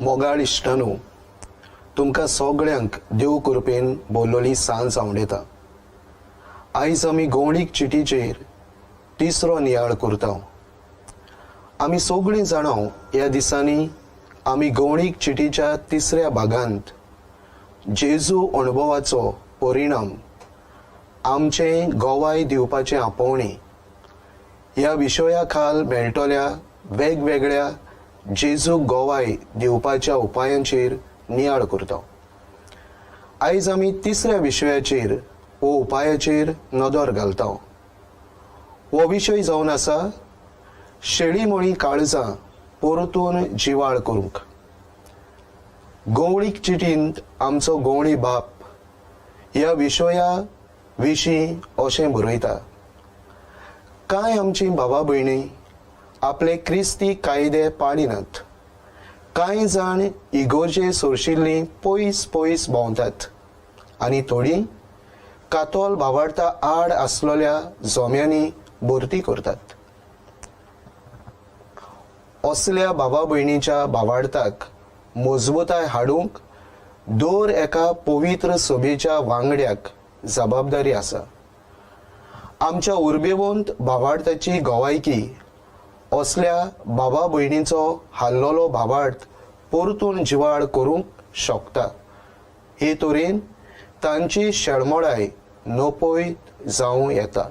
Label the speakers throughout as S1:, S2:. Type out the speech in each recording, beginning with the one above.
S1: मोगाळ इश्टानू, तुमकां सगळ्यांक देव कृपेन बोल्लोली सांज आवडयता. आयज आमी गोवणीक चिटीचेर तिसरो नियाळ करता. आमी सगळीं जाणां, ह्या दिसांनी आमी गोवणीक चिटीच्या तिसऱ्या भागांत जेजू अणभवाचो परिणाम, आमचें गोवाय दिवपाचें आपोवणें ह्या विशया खाल मेळटल्या वेगवेगळ्या जेजू गोवाय दिवपाच्या उपायांचेर नियाळ करता. आयज आमी तिसऱ्या विशयाचेर वो उपायाचेर नदर घालता. हो विशय जावन आसा शेळीमळी काळजां परतून जिवाळ करूंक. गोवळीक चिटींत आमचो गोवणी बाप ह्या विशया विशीं अशें बरयता, कांय आमची भावा भयणी आपले क्रिस्ती कायदे पाळिनात, कांय जाण इगोर्जे सोरशिल्लीं पयस पयस भोंवतात आनी थोडीं कातोल भावार्ता आड आसलेल्या जोम्यांनी भरती करतात. असल्या भावा भयणीच्या भावार्थाक मजबूताय हाडूंक दर एका पवित्र सभेच्या वांगड्याक जबाबदारी आसा. आमच्या उर्बेवंत भावार्थाची गोवायकी असल्या बाबा भयणीचो हाल्लोलो भावार्थ परतून जिवाळ करूंक शकता. हे तरेन तांची शेळमोडाय नपयत जावं येता.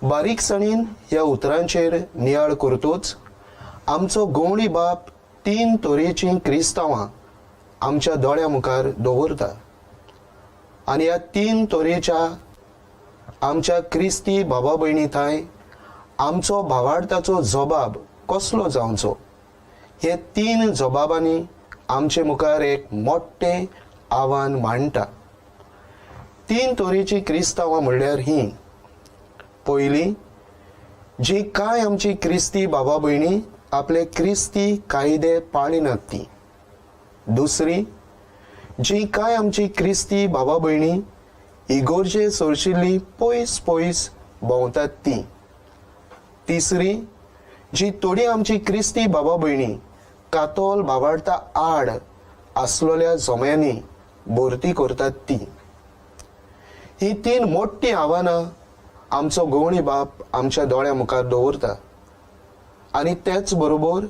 S1: बारीकसाणीन ह्या उतरांचेर नियाळ करतूच आमचो गोवणी बाप तीन तरेचीं क्रिस्तांवां आमच्या दोळ्या मुखार दवरता आनी ह्या तीन तरेच्या आमच्या क्रिस्ती बाबा भयणी थंय आमचो भावार्थाचो जबाब कसलो जावचो, हे तीन जबाबांनी आमचे मुखार एक मोठें आव्हान मांडटा. तीन तरेचीं क्रिस्तांवां म्हणल्यार ही: पयली, जी कांय आमची क्रिस्ती बाबा भयणी आपले क्रिस्ती कायदे पाळिनात ती; दुसरी, जी कांय आमची क्रिस्ती बाबा भयणी इगोर्जे सोरशिल्ली पयस पयस भोंवतात ती; तिसरी, जी थोडी आमची क्रिस्ती बाबा भयणी कातोल भावार्ता आड आसलेल्या जोम्यांनी भरती करतात ती. ही तीन मोठी आव्हानां आमचो गोवणी बाप आमच्या दोळ्या मुखार दवरता आनी तेच बरोबर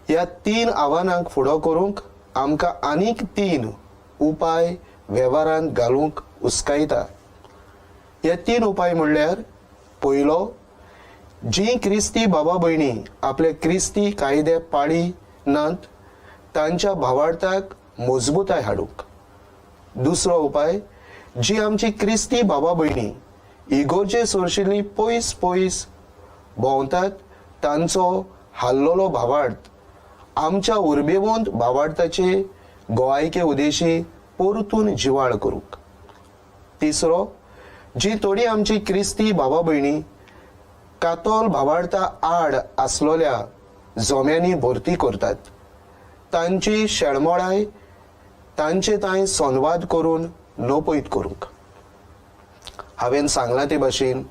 S1: ह्या तीन आव्हानांक फुडो करूंक आमकां आनीक तीन उपाय वेव्हारांत घालूंक उस्कायता. हे तीन उपाय म्हणल्यार, पयलो, जी क्रिस्ती बाबा भयणी आपले क्रिस्ती कायदे पाळी नात तांच्या भावार्थाक मजबूताय हाडूंक; दुसरो उपाय, जी आमची क्रिस्ती बाबा भयणी इगोर्जे सोरशिल्ली पयस पयस भोंवतात तांचो हाल्लोलो भावार्थ आमच्या उर्बेवंत भावार्थाचे गोवायके उदेशी परतून जिवाळ करूंक; तिसरो, जी थोडी आमची क्रिस्ती बाबा भयणी कातोल भावार्था आड आसलोल्या जोम्यांनी भरती करतात तांची शेळमोळाय तांचे तांय संवाद करून नपयत करूंक. हांवें सांगलां ते भाशेन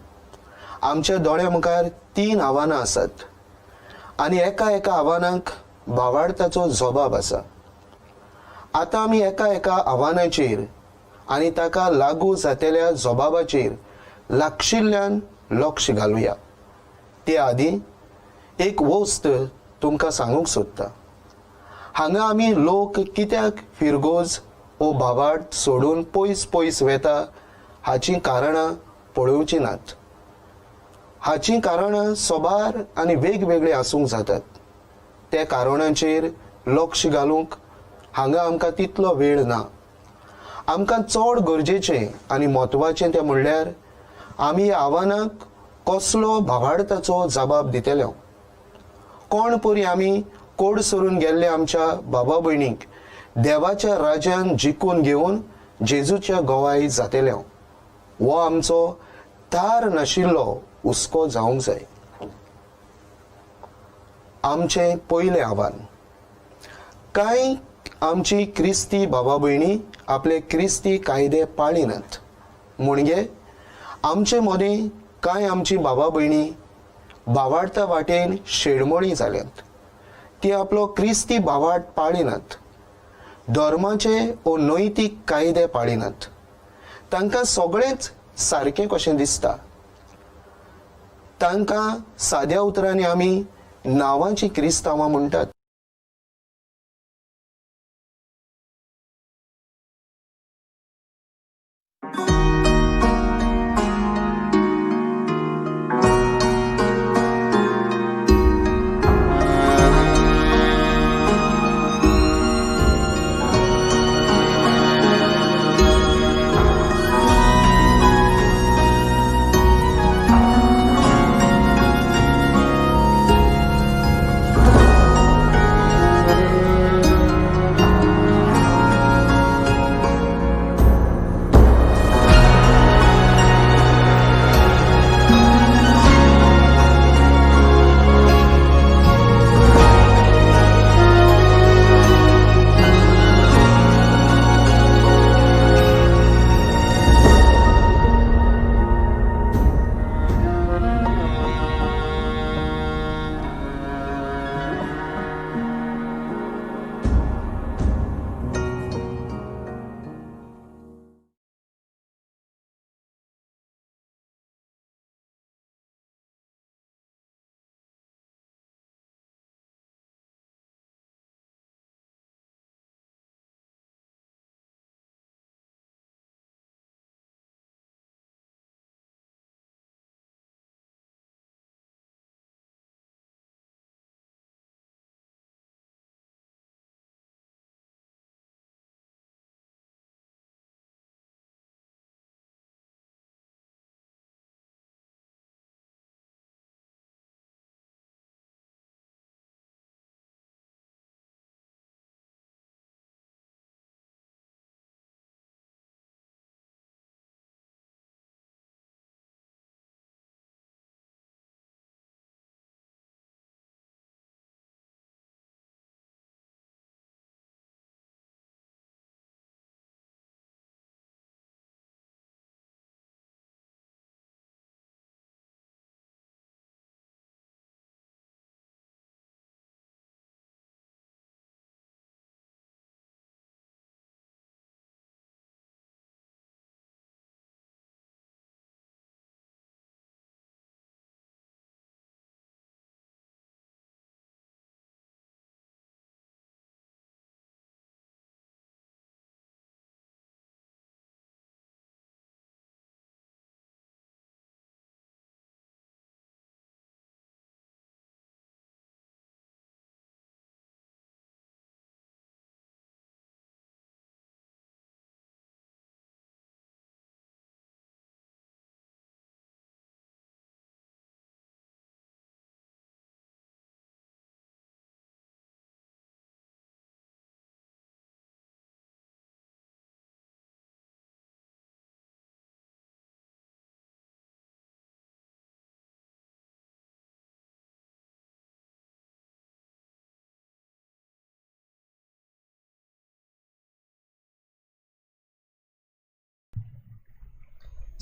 S1: आमच्या दोळ्या मुखार तीन आव्हानां आसात आनी एका एका आव्हानाक भावार्थाचो जबाब आसा. आतां आमी एका एका आव्हानाचेर आनी ताका लागू जातेल्या जबाबाचेर लागशिल्ल्यान लक्ष घालुया. ते आदीं एक वस्त तुमकां सांगूंक सोदता. हांगा आमी लोक कित्याक फिरगोज ओ भावार्थ सोडून पयस पयस वेता हाचीं कारणां पळोवचीं नात. हाचीं कारणां सोबार आनी वेगवेगळीं आसूंक जातात. त्या कारणांचेर लक्ष घालूंक हांगा आमकां तितलो वेळ ना. आमकां चड गरजेचें आनी म्हत्वाचें तें म्हणल्यार आमी ह्या आव्हानाक कसलो भावार्थाचो जबाब दितले, कोण परी आमी कोड सरून गेल्ले आमच्या बाबा भयणीक देवाच्या राज्यान जिखून घेवन जेजूच्या गोवाय जातेले, हो आमचो तार नाशिल्लो हुस्को जावंक जाय. आमचें पयलें आव्हान, कांय आमची क्रिस्ती बाबा भयणी आपले क्रिस्ती कायदे पाळिनात. म्हणजे आमचे मदीं कांय आमची बाबा भयणी भावार्था वाटेन शेडमोळी जाल्यात. ती आपलो क्रिस्ती भावाट पाळिनात, धर्माचे ओ नैतीक कायदे पाळिनात. तांकां सगळेंच सारकें कशें दिसता. तांकां साद्या उतरांनी आमी नांवाची क्रिस्तांवां म्हणटात.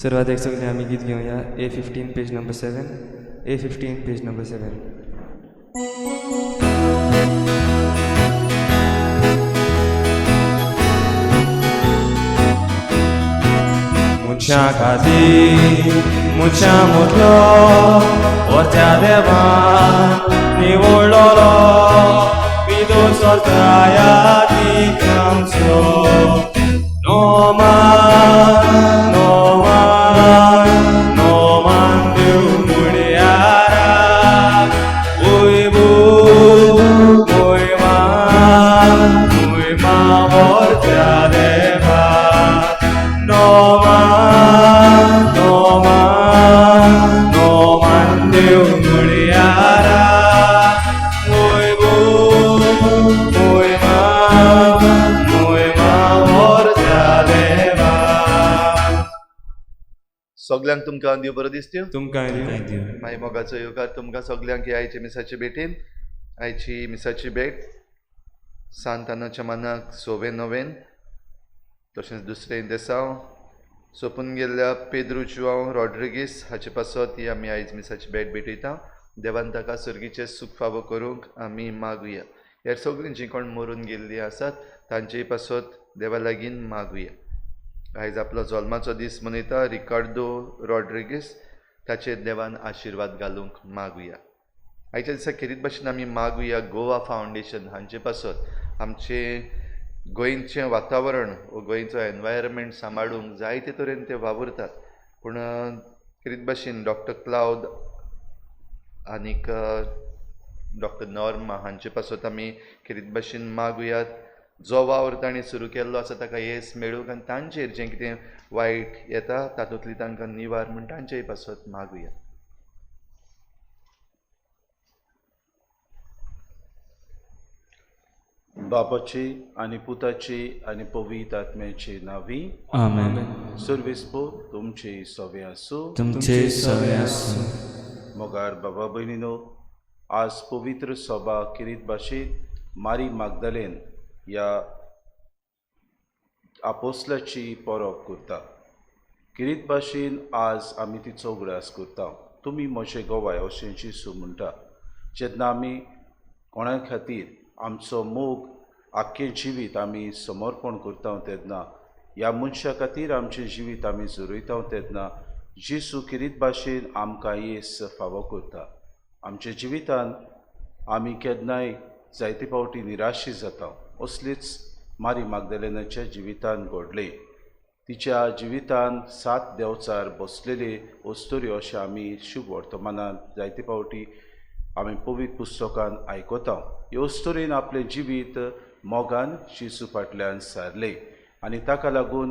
S2: सुरवातेक सगळे आमी गीत घेवया. A15 page number 7, A15 page number 7.
S3: मनशां खातीर मनशां मोतलो वरच्या देवान निवडलो पिदोर सोताया आमचो नोमान नोमान नोमान देव मुणयारा मोयमा मोयमा वरच्या देवा नोमान नोमान नोमान देव मुणयारा मोयमा मोयमा वरच्या देवा.
S4: सगल्यांक तुमकां देव बरो दिसत्यो.
S2: तुमकां दिवं.
S4: मागीर मोगाचो येवकार तुमकां सगल्यांक ह्या आयच्या मिसाचे भेटीन. आयची मिसाची भेट सांतानाच्या मनाक सोवे नवेन तशेंच दुसरें देसांव सोंपून गेल्ल्या पेद्रू जुआंव रॉड्रिगीस हाचे पासत ही आमी आयज मिसाची भेट भेटयता. देवान ताका सर्गीचें सूख फावो करूंक आमी मागुया. ह्या सगळीं जीं कोण मरून गेल्लीं आसात तांचे पासत देवा लागीं मागुया. आयज आपलो जल्माचो दीस मनयता रिकार्डो रॉड्रिगीस, ताचेर देवान आशिर्वाद घालूंक मागुया. आयच्या दिसा खेरीत भाशेन आमी मागुया गोवा फावंडेशन हांचे पासत. आमचें गोंयचें वातावरण वो गोंयचो एनवायरमेंट सांबाळूंक जायते तरेन ते वावुरतात, पूण खेरीत भाशेन डॉक्टर क्लावद आनीक डॉक्टर नॉर्मा हांचे पासत आमी खेरीत भाशेन मागुयात. जो वावर तांणी सुरू केल्लो आसा ताका येस मेळूंक आनी तांचेर जें कितें वायट येता तातूंतली तांकां निवार म्हूण तांचेय पासत मागुया.
S5: बापाची आनी पुताची आनी पवित्र आत्म्याची नावी.
S2: आमेन.
S5: सर्वेस्पो तुमचे सवे आसूं.
S2: तुमचे सवे आसूं.
S5: मोगार बाबा भयणीनो, आज पवित्र सभा किरीत भाशेंत मारी मागदालेन ह्या आपोसलाची परब करता. किरीत भाशेन आज आमी तिचो उगडास करता. तुमी म्हजे गोवाय अशें जेजू म्हणटा. जेन्ना आमी कोणा खातीर आमचो मोग आख्खें जिवीत आमी समर्पण करता तेन्ना, ह्या मनशा खातीर आमचें जिवीत आमी झरयता तेन्ना जेजू किरीत भाशेन आमकां येस फावो करता. आमच्या जिवितान आमी केन्नाय जायते फावटी निराशी जाता. असलीच मारी मागदालेनाच्या जिवितान घडलें. तिच्या जिवितान सात देंवचार बसलेले अस्तुऱ्यो अशें आमी शुभ वर्तमानान जायते फावटी आमी पवित्र पुस्तकान आयकता. हे अस्तुरेन आपलें जिवीत मोगान जेजू फाटल्यान सारलें आनी ताका लागून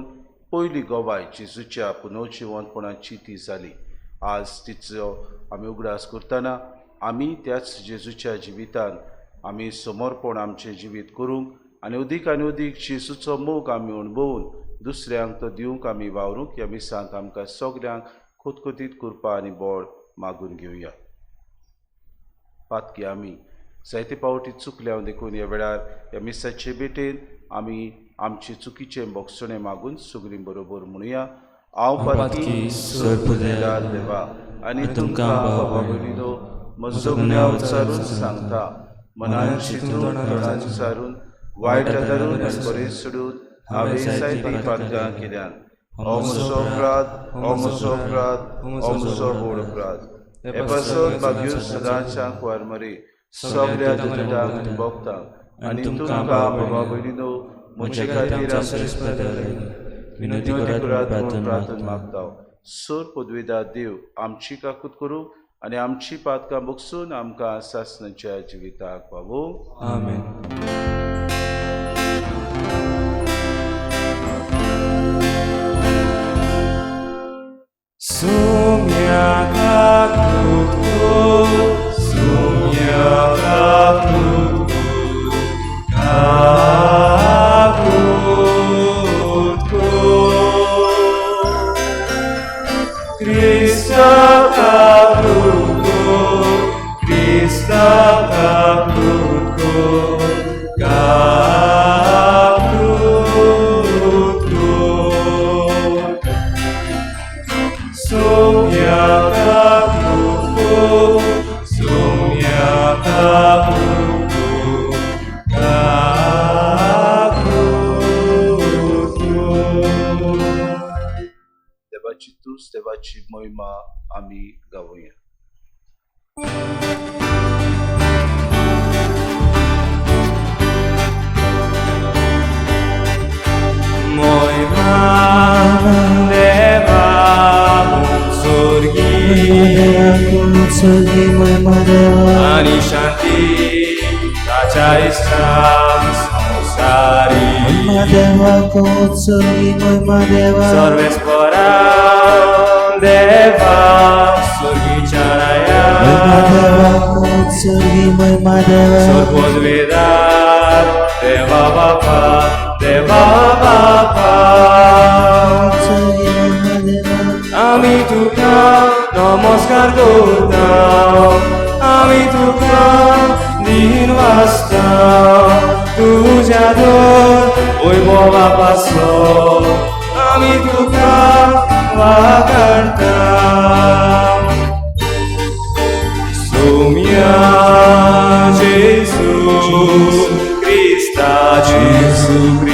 S5: पयली गवाय जेजूच्या पुनर्जिवंतपणाची ती जाली. आज तिचो आमी उगडास करतना आमी त्याच जेजूच्या जिवितान आमी समर्पण आमचें जिवीत करूंक आनी अदीक आनी अदीक जेजूचो मोग आमी अणभवून दुसऱ्यांक तो दिवंक आमी वावरूंक ह्या मिसांत आमकां सगल्यांक खोतखोतीत कृपा आनी बळ मागून घेवया. पातकी आमी जायते फावटी चुकल्या देखून ह्या वेळार ह्या मिसाचे भेटेन आमी आमचे चुकीचे बोगसणे मागून सगळीं बरोबर म्हणुया. हांव पातकी
S2: सरपुदेदार
S5: देवा आनी तुमकां बाबा भयणीनो म्हजो गुन्यांव विचारून सांगता. मनान चिंतून तोंडान विचारून वायट धरून आनी बरें सोडून हांवें जायतीं पातकां केल्यान. हो म्हजो अपराध, हो म्हजो अपराध, हो म्हजो व्हड अपराध. हे पासत भाग्यो सदांच्या कुवारमरे सगळ्या दुदांक आनी भोगतांक आनी तुमकां बाबा भयणीनो म्हजे खातीर
S2: विनोदी
S5: करात म्हूण प्रार्थना मागता. सोर पदवेदार देव आमची काकूत करूं आनी आमची पातकां बगसून आमकां सासणाच्या जिविताक पावोवं.
S2: आमेन.
S3: Sumya kakutku, sumya kakutku, kakutku. Krista kakutku, Krista kakutku, kakutku. Sumya kakutku, sumya kakutku, kakutku.
S5: देवाची तूस, देवाची महिमा आमी गावया.
S3: Moima deva sorgi ani shanti tacha islam samsari sarvespara deva sorgi charaya sarvodvedar deva bapa deva bapa. আমি তুকা নমস্কার করতাম, আমি তুকা দিন বাসতাম, thuja দোর ওই বাবা পাস, আমি তুকা বাগানতাম।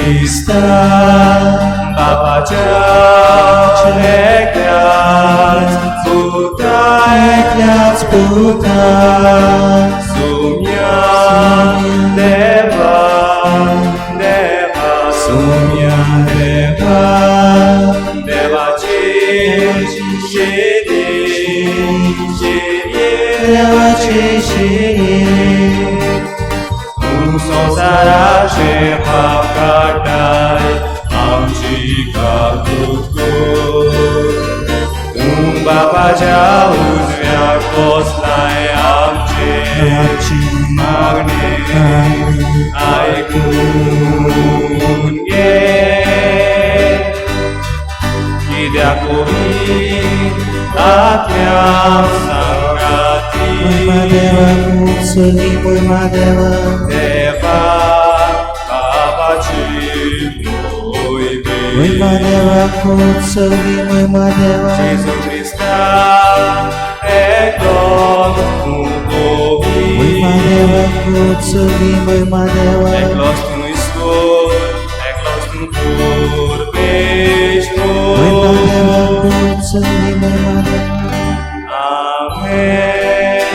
S3: क्रिस्ता बापाच्या एकल्याच पुता एकल्याच पुता सुम्या देवा देवा सुम्या देवा देवाची शेती शेती देवाची शेती तूं संवसाराचे पाप काडटाय आमची काकूत कर तूं बापाच्या उजव्याक बसलाय आमचे मागणे आयकून घे कित्याक कोणी आत्म्या सांगाती देवा बाबाची मोहिमे जेजू क्रिस्ता एकलोच तूं कोवी एकलोच तूं ईश्वर एकलोच तूं परमेश्वर. आमेन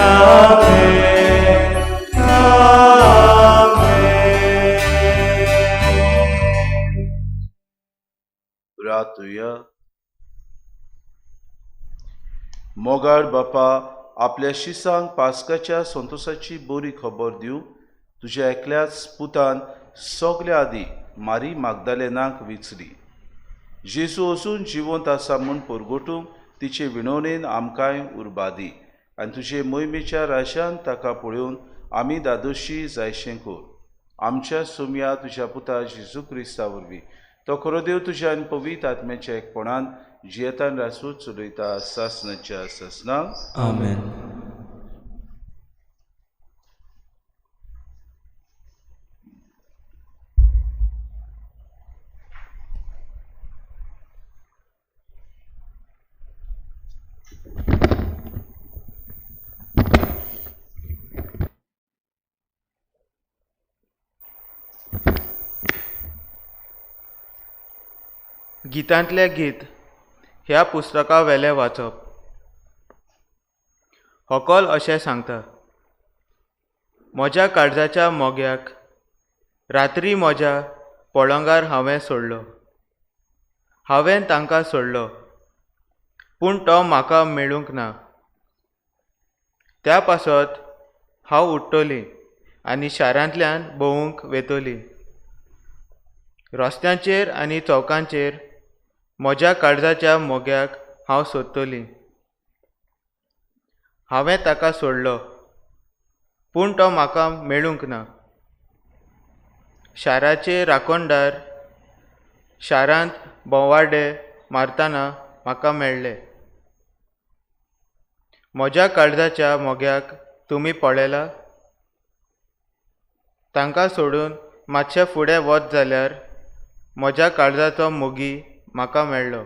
S3: आमेन आमेन.
S5: रातुया. मोगाळ बापा, आपल्या शिसांक पास्काच्या संतोसाची बरी खबर दिवंक तुज्या एकल्याच पुतान सगल्या आदीं मारी मागदालेनाक विचली. जेजू अजून जिवंत आसा म्हूण परगटूंक तिचे विणवणेन आमकांय उर्बा दी आनी तुजे मोहिमेच्या राजान ताका पळोवन आमी दादोशी जायशें कर. आमच्या सुमया तुज्या पुता जेजू क्रिस्ता वरवीं तो खरो देव तुज्या आनी पवित्र आत्म्याच्या एकपणान जियेतान रासूच चलयता सासनाच्या सासनाक.
S2: आमेन.
S6: गितांतलें गीत ह्या पुस्तका वेलें वाचप. होकल अशें सांगता, म्हज्या काळजाच्या मोग्याक रात्री म्हज्या पळंगार हांवें सोडलो, हांवें तांकां सोडलो, पूण तो म्हाका मेळूंक ना. त्या पासत हांव उठ्ठली आनी शारांतल्यान भोंवूंक वेतली. रस्त्यांचेर आनी चौकांचेर म्हज्या काळजाच्या मोग्याक हांव सोदतली. हांवें ताका सोडलो, पूण तो म्हाका मेळूंक ना. शाराचे राखणदार शारांत भोंवाडे मारतना म्हाका मेळ्ळे. म्हज्या काळजाच्या मोग्याक तुमी पळयला? तांकां सोडून मातशें फुडें वच जाल्यार म्हज्या काळजाचो मोगी म्हाका मेळ्ळो.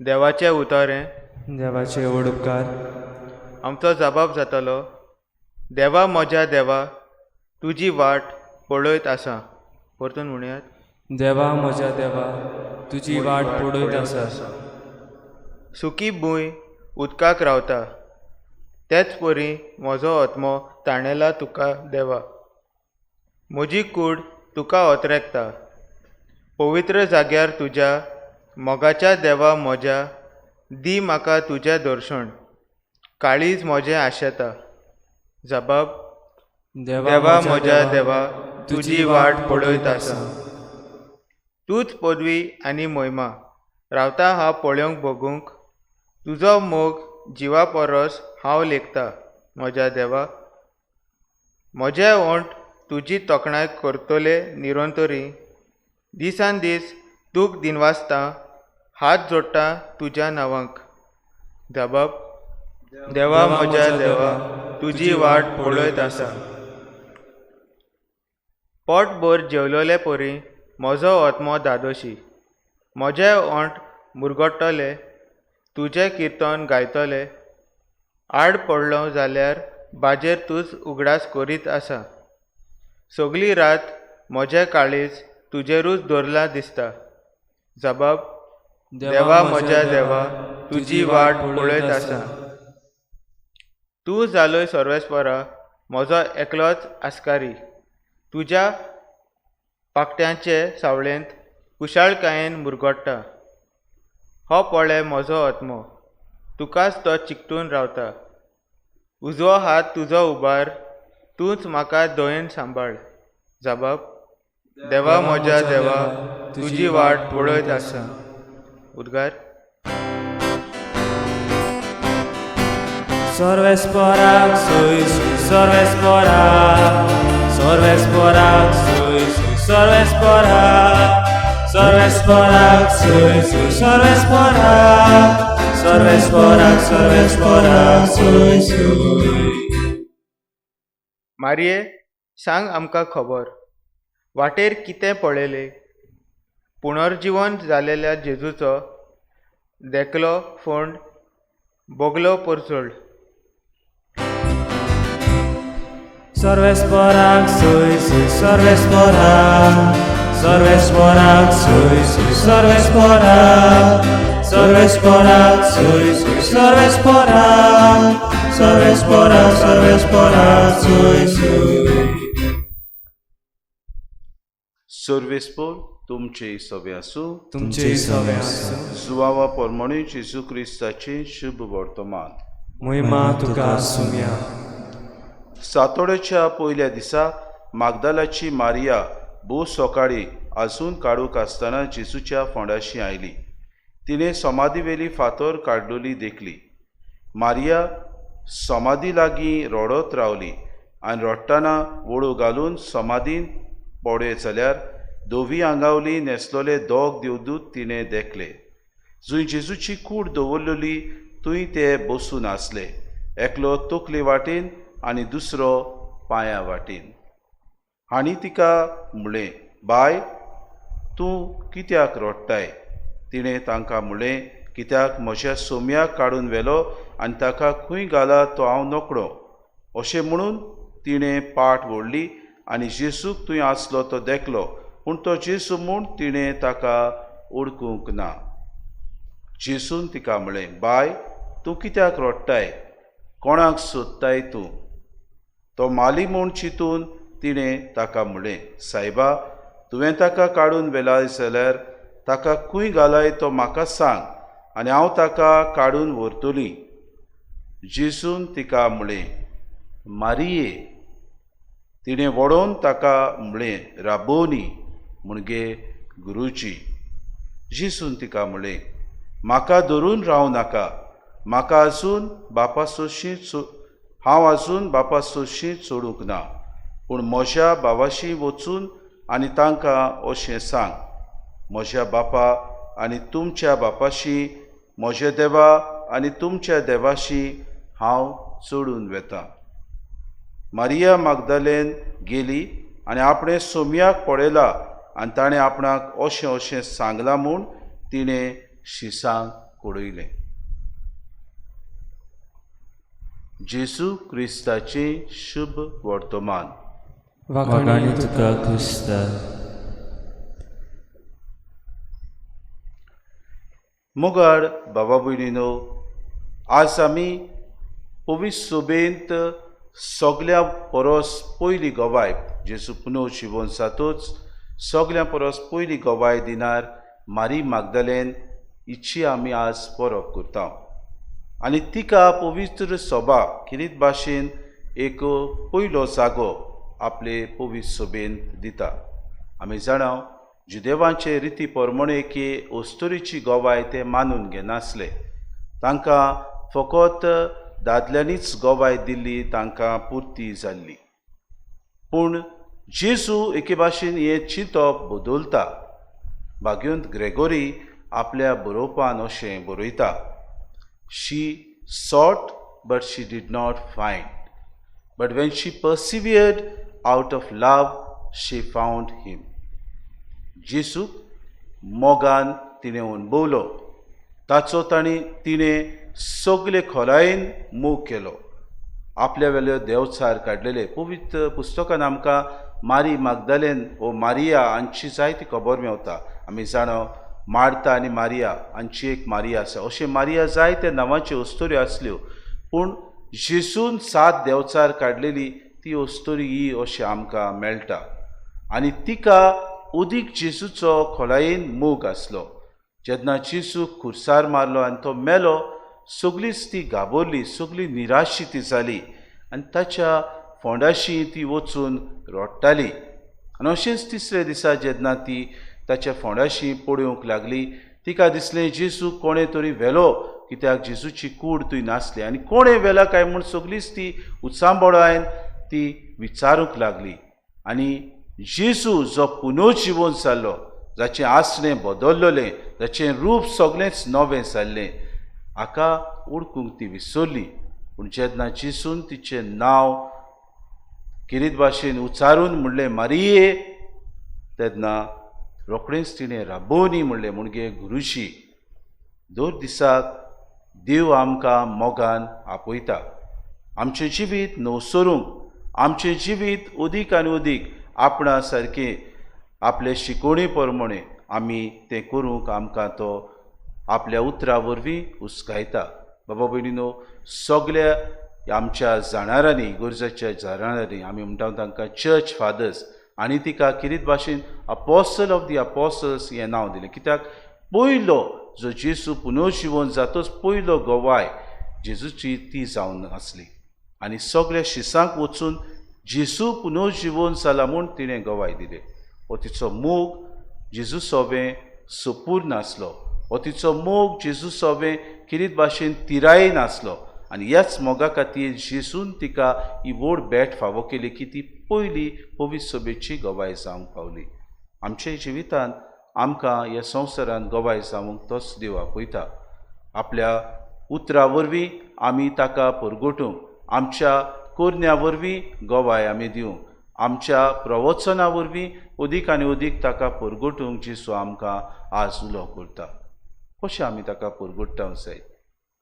S6: देवाचें उतर हें.
S2: देवाचे व्हड उपकार.
S6: आमचो जबाब जातलो, देवा म्हज्या देवा, तुजी वाट पळयत आसा. परतून म्हणयात.
S2: देवा म्हज्या देवा, तुजी वाट पळयत आसा.
S6: सुकी भूंय उदकाक रावता, तेच परी म्हजो आत्मो ताणेला तुका देवा. म्हजी कूड तुका ओतरेकता, पवित्र जाग्यार तुज्या मोगाच्या देवा म्हज्या, दी म्हाका तुजें दर्शन, काळीज म्हजें आशेता. जबाब, देवा म्हज्या देवा, तुजी वाट पळयत आसा. तूंच पदवी आनी मोहिमा रावता हांव पळोवंक भोगूंक, तुजो मोग जिवा परस हांव लेखता म्हज्या देवा. म्हजे ओंठ तुजी तोखणाय करतले निरंतरी, दिसान दीस तूक दिनवासता, हात जोडटा तुज्या नांवाक. जबाब, देवा म्हज्या देवा, तुजी वाट पळयत आसा. पोटभर जेवलेले परी म्हजो आत्मो धादोशी, म्हजे ओंठ मुरगट्टले तुजें किर्तन गायतले. आड पडलो जाल्यार बाजेर तूंच उगडास करीत आसा. सगली रात म्हजें काळीज तुजेरूच दवरलां दिसता. जबाब, देवा म्हज्या देवा, तुजी वाट पळयत आसा. तूं जालोय सर्वेस्परा म्हजो एकलोच आस्कारी. तुज्या पाकट्यांचे सावळेंत कुशाळकायेन मुरगट्टा. हो पळय म्हजो आत्मो, तुकाच तो चिकटून रावता. उजवो हात तुजो उबार, तूंच म्हाका दयेन सांबाळ. जबाब, देवा म्हज्या देवा, तुजी वाट पळयत आसा. उद्गार.
S3: सर्वेस्पराक सोय सोय सर्वेस्पराक, सर्वेस्पराक सोय सोय सर्वेस्पराक, सर्वेस्पराक सोय सोय सर्वेस्पराक, सर्वेस्पराक सर्वेस्पराक सोय सोय.
S6: मारये, सांग आमकां खबर, वाटेर कितें पळयलें? पुनर्जिवन जालेल्या जेजूचो देखलो फोंड बोगलो परचोळ.
S3: सर्वेस्पराक सोय सोय सर्वेस्पराक, सर्वेस्पराक सोय सोय सर्वेस्पराक, सर्वेस्पराक सोय सोय सर्वेस्पराक, सर्वेस्पराक सर्वेस्पराक सोय सोय.
S5: सर्वेस्पोर तुमचे सवे आसूं.
S2: तुमचे सवे आसूं.
S5: जुवावा परमणे जेजू क्रिस्ताचें शुभ वर्तमान.
S2: मोहिमा तुका सुमया.
S5: सातोड्याच्या पयल्या दिसा मागदालाची मारिया भोव सकाळी आजून काडूंक आसतना जेजूच्या फोंडाशी आयली. तिणें समाधीवेली फातोर काडलोली देखली. मारिया समाधी लागीं रडत रावली आनी रडटना वळू घालून समाधीन पळयत जाल्यार धवी आंगावली न्हेसलोले दोग देवदूत तिणें देखले. जंय जेजूची कूड दवरलेली थंय ते बसून आसले, एकलो तकले वाटेन आनी दुसरो पांया वाटेन. हांणी तिका म्हणलें, बाय, तूं कित्याक रडटाय? तिणें तांकां म्हणलें, कित्याक म्हज्या सोम्याक काडून व्हेलो आनी ताका खंय घाला तो हांव नकळो. अशें म्हणून तिणें पाट व्हडली आनी जेजूक थंय आसलो तो देखलो, पूण तो जेजू म्हूण तिणें ताका ओळखूंक ना. जेजून तिका म्हणलें, बाय, तूं कित्याक रडटाय? कोणाक सोदताय तूं? तो माली म्हूण चिंतून तिणें ताका म्हणलें, सायबा, तुवें ताका काडून व्हेला जाल्यार ताका खंय घालाय तो म्हाका सांग आनी हांव ताका काडून व्हरतली. जेजून तिका म्हणलें, मारिये. तिणें वडोवन ताका म्हणलें, राबोनी, म्हणजे गुरुजी. जेजून तिका म्हणलें, म्हाका धरून रावं नाका, म्हाका आजून बापा सोशी हांव आजून बापा सोशी चडूंक ना, पूण म्हज्या भावाशी वचून आनी तांकां अशें सांग, म्हज्या बापा आनी तुमच्या बापाशी, म्हज्या देवा आनी तुमच्या देवाशी हांव चडून वेतां. मारिया मागदालेन गेली आनी आपणें सोम्याक पळयला आनी ताणें आपणाक अशें अशें सांगलां म्हूण तिणें शिसांक कळयलें. जेजू क्रिस्ताचें शुभ वर्तमान.
S2: वाखाणी तुका क्रिस्ता.
S5: मुगाड बाबा भयणीनो, आज आमी पवित्र सोबेंत सगल्या परस पयली गवाय जेजू पुनर्जिवन जातूच सगल्या परस पयली गवाय दिनार मारी मागदालेन हिची आमी आज परब करता आनी तिका पवित्र सभा किरीत भाशेन एक पयलो जागो आपले पवित्र सभेंत दिता. आमी जाणा जुदेवांचे रिती परमणे की अस्तुरीची गवाय ते मानून घेनासले, तांकां फकत दादल्यांनीच गवाय दिल्ली तांकां पुर्ती जाल्ली. पूण जेजू एके भाशेन हें चिंतप बदलता. भाग्यवंत ग्रेगोरी आपल्या बरोवपान अशें बरयता, she sought but she did not find, but when she persevered out of love she found him. जेजूक मोगान तिणें अणभवलो, ताचो ताणें तिणें सगळे खोलायेन मोग केलो. आपल्या वेल्यो देवचार काडलेले. पवित्र पुस्तकान आमकां मारी मागदालेन वो मारिया हांची जायती खबर मेवता. आमी जाणा मार्ता आनी मारिया हांची एक मारिया आसा. अशें मारिया जायत्या नांवाच्यो अस्तुऱ्यो आसल्यो, पूण जेजून 7 देवचार काडलेली ती अस्तुरी ही अशें आमकां मेळटा. आनी तिका उदीक जेजूचो खोलायेन मोग आसलो. जेन्ना जेजू खुर्सार मारलो आनी तो मेलो, सगळीच ती घाबरली, सगळी निराशी ती जाली आनी ताच्या फोंडाशी ती वचून रडटाली. आनी अशेंच तिसऱ्या दिसा जेन्ना ती ताच्या फोंडाशी पळोवंक लागली, तिका दिसलें जेजू कोणें तरी व्हेलो, कित्याक जेजूची कूड थंय नासली आनी कोणें व्हेला काय म्हूण सगळीच ती उचांबळायन ती विचारूंक लागली. आनी जेजू जो पुनर्जिवन जाल्लो, जाचें आसणें बदल्लेलें, जाचें रूप सगळेंच नवें जाल्लें, हाका उडकूंक ती विसरली. पूण जेन्ना जेजून तिचें नांव किरीत भाशेन उच्चारून म्हणलें मारिये, तेन्ना रोखडेंच तिणें राबोनी म्हणलें, म्हणजे गुरुजी. दर दिसाक देव आमकां मोगान आपयता आमचें जिवीत नवसरूंक, आमचें जिवीत अदीक आनी अदीक आपणा सारकें आपले शिकोवणे प्रमाणे आमी तें करूंक आमकां तो आपल्या उतरा वरवीं उस्कायता. बाबा भयणीनो, सगल्या आमच्या जाणारांनी, इगर्जाच्या जाणारांनी, आमी म्हणटा तांकां चर्च फादर्स, आनी तिका किरीत भाशेन अपोसल ऑफ the apostles हें नांव दिलें, कित्याक पयलो जो जेजू पुनर्जिवन जातोच पयलो गवाय जेजूची ती जावन आसली. आनी सगल्या शिसांक वचून जेजू पुनर्जिवन जाला म्हूण तिणें गवाय दिली. हो तिचो मोग जेजू सोबें सोपूर्ण आसलो, हो तिचो मोग जेजू सोबें किरीत भाशेन तिरायेन आसलो. आनी ह्याच मोगा खातीर जेजून तिका ही व्हड भेट फावो केली की ती पयली पवित्र सभेची गवाय जावंक पावली. आमच्या जिवितांत आमकां ह्या संवसारांत गवाय जावंक तोच देव आपयता. आपल्या उतरा वरवीं आमी ताका परगटूंक, आमच्या कोरण्या वरवीं गवाय आमी दिवंक, आमच्या प्रवचना वरवीं अदीक आनी अदीक ताका परगटूंक जेजू आमकां आज उलो करता. कशें आमी ताका परगट्टा जाय?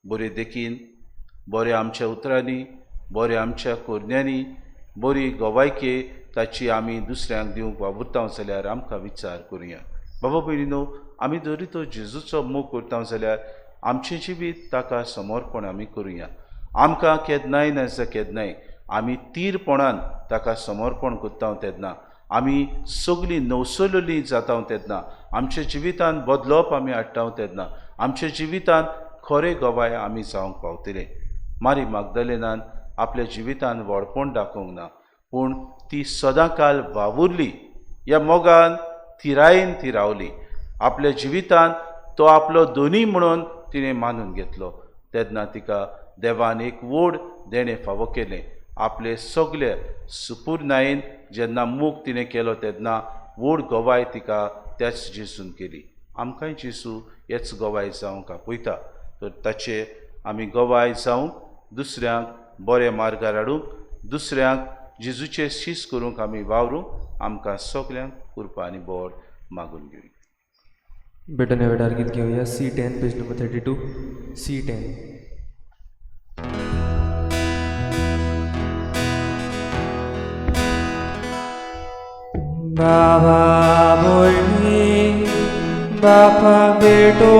S5: बरे देखीन, बरें आमच्या उतरांनी, बरें आमच्या कोरण्यांनी, बरी गवायके ताची आमी दुसऱ्यांक दिवंक वावुरता जाल्यार आमकां विचार करुया. बाबा भयणीनो, आमी जरी तो जेजूचो मोग करता जाल्यार आमचें जिवीत ताका समर्पण आमी करुया. आमकां केन्नाय ना जाल्यार केन्नाय आमी तीरपणान ताका समर्पण करता तेन्ना, आमी सगळीं नवसरलेलीं जाता तेन्ना, आमच्या जिवितांत बदलप आमी हाडटा तेन्ना, आमच्या जिवितांत खरें गवाय आमी जावंक पावतले. मारी मागदलेनान आपल्या जिवितांत व्हडपण दाखोवंक ना, पूण ती सदांकाल वावुरली, ह्या मोगान थिरायेन ती रावली. आपल्या जिवितांत तो आपलो दोनी म्हणून तिणें मानून घेतलो. तेन्ना तिका देवान एक व्हड देणें फावो केलें. आपले सगळे सुपूर्णायेन जेन्ना मोग तिणें केलो तेन्ना व्हड गवाय तिका त्याच जेजून केली. आमकांय जेजू हेच गवाय जावंक आपयता. तर ताचे आमी गवाय जावंक, दुसऱ्यांक बऱ्या मार्गार हाडूंक, दुसऱ्यांक जेजूचे शीस करूंक आमी वावरूंक आमकां सगल्यांक कृपा आनी बोड मागून घेवया.
S2: बेटन वेळार गीत घेवया C10 page number 32 C10.
S3: बाबा भयणी बापा बेटो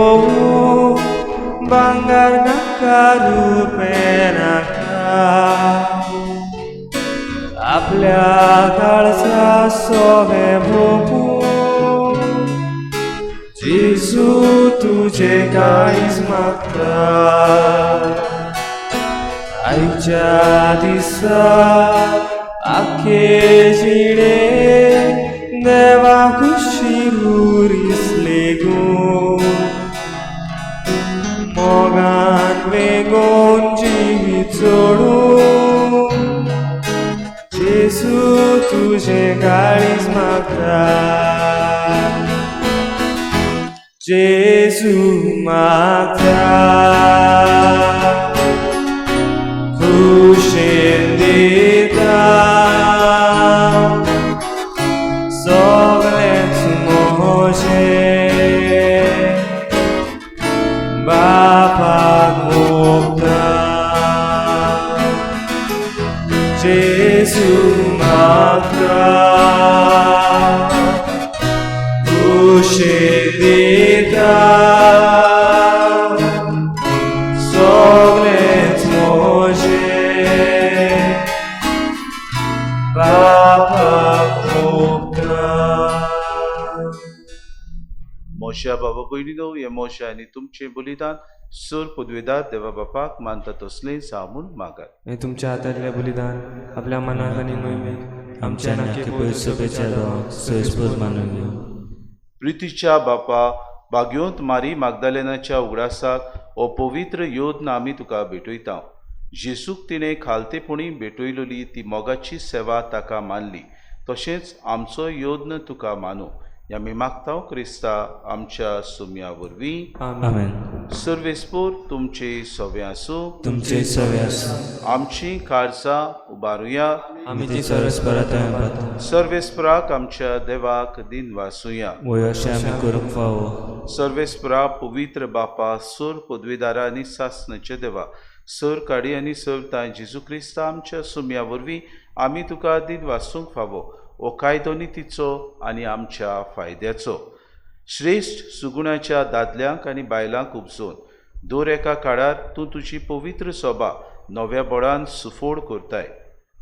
S3: भांगार नाका रुपें नाका, आपल्या काळजा सोबें भोगूं जेजू तुजें काळीज मागता. आयच्या दिसा आख्खे जिणे देवा खुशी उरिसले गो, मोगान वेगोन जिवीत सोडून जेजू तुजें काळीज मागता. जेजू मागता खुशेन दिता सगळेंच म्हजें बापाक ओंपता.
S5: मोशा बाबा भयणीनो हे मोशा आनी तुमचें बलिदान सोर पदवेदार देवा बापाक मानता तसलें जावं म्हूण मागात.
S2: हें तुमच्या हातांतलें बलिदान आपल्या मनाक आनी मोहिमेक आमच्या नाके
S3: पयस सोबेच्या देवाक सोयस्पोज मानून घेवं.
S5: प्रितीच्या बापा बागयोंत मारी मागदालेनाच्या उगडासाक हो पवित्र योद्न आमी तुका भेटयता. जेसूक तिणें खालतेपणी भेटयलोली ती मोगाची सेवा ताका मानली, तशेंच आमचो योद्न तुका मानू. आमी मागता क्रिस्ता आमच्या सुम्या वरवीं.
S3: आमेन.
S5: सर्वेस्पोर तुमचे सवे आसूं.
S3: तुमचे सवे आसूं.
S5: आमची काळजां उबारुया.
S2: आमी
S3: ती सरस्परात
S5: सर्वेस्पराक आमच्या देवाक दिन वासुया.
S3: वय अशें आमी करूंक फावो.
S5: सर्वेस्परा पवित्र बापा सोर पदवीदारा आनी सासणाचे देवा सर काडी आनी सर तांय जेजू क्रिस्ता आमच्या सुम्या वरवीं आमी तुका दिन वासूंक फावो. हो कायदो नितीचो आनी आमच्या फायद्याचो. श्रेश्ठ सुगुणाच्या दादल्यांक आनी बायलांक उपजोवन दर एका काळार तूं तुजी पवित्र सोबा नव्या बळान सुफोड करताय.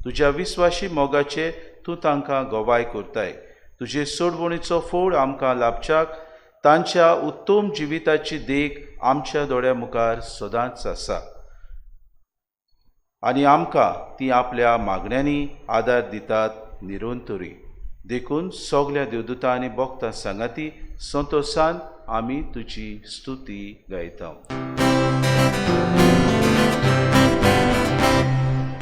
S5: तुज्या विस्वाशी मोगाचे तूं तांकां गवाय करताय. तुजे सोडवणीचो फोड आमकां लाभच्याक तांच्या उत्तम जिविताची देख आमच्या दोळ्या मुखार सदांच आसा आनी आमकां ती आपल्या मागण्यांनी आदार दितात निरंतरी. देखून सगल्या देवदूतां आनी भक्तां सांगाती संतोशान आमी तुजी स्तुती गायता.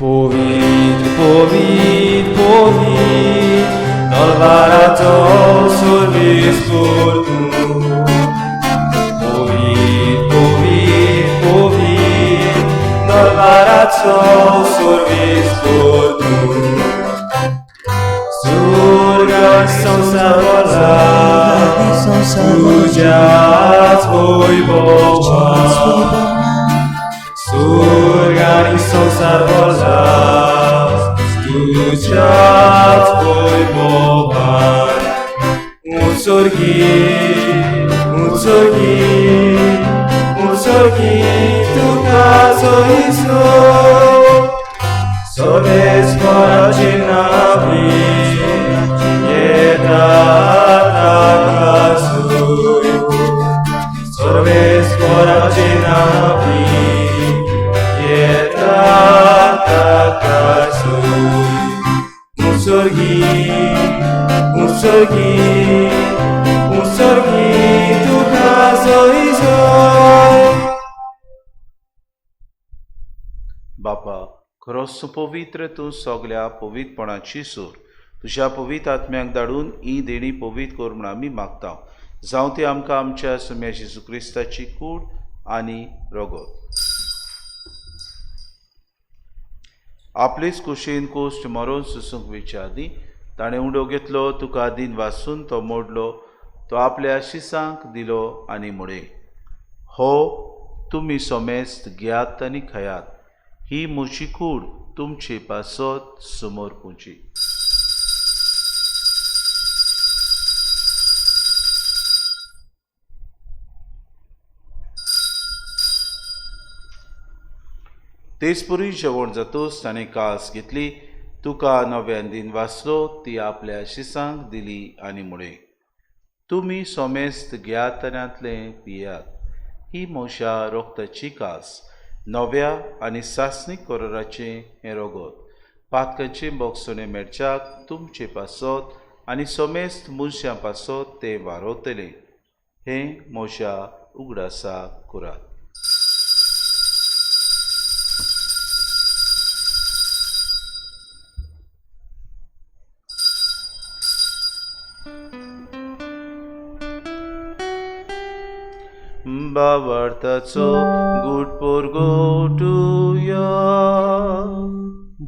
S3: पवित्र पवित्र पवित्र तलवाराचो सर्वेस्पोर तूं. पवित्र पवित्र पवित्र तलवाराचो सर्वेस्पोर तूं. स्वर्ग संवसार भरला तुज्याच वैभवान. स्वर्ग आनी संवसार भरला तुज्याच वैभवान. उत्सर्गी उत्सर्गी उत्सर्गी तुका सोयिसो सर्वेस्पराचे नांवी येता ताकासूय. सर्वेस्पराचे नांवी येता ताकासूय. उत्सर्गी उत्सर्गी उत्सर्गी तुका सोयिसो.
S5: बापा खरोच पवित्र तूं सगल्या पवित्रपणाची सूर. तुज्या पवित्र आत्म्याक धाडून ही देणी पवित्र कर म्हूण आमी मागता. जावं ती आमकां आमच्या सुम्या जेजू क्रिस्ताची कूड आनी रगत. आपलेच कुशीन कोश्ट मरोन सुसूंक वयच्या आदीं ताणें उंडो घेतलो, तुका दिन वासून तो मोडलो, तो आपल्या शिसांक दिलो आनी म्हळें, हो तुमी सोमेस्त घेयात आनी खायात, ही म्हजी कूड तुमचे पासत समोर पुची. तेचपरी जेवण जातूच ताणें कास घेतली, तुका नव्यान दिन वाचलो, ती आपल्या शिसांक दिली आनी म्हळें, तुमी सोमेस्त घेयात आनी पियात, ही म्हज्या रोगताची कास, नव्या आनी सासणीक कराराचें हें रगत, पातकांचें बोगसणें मेळच्याक तुमचे पासत आनी सोमेस्त मनशां पासत तें वारवतलें. हें म्हज्या उगडासाक करात. बाबार्थाचो गुड पोरगोटुया.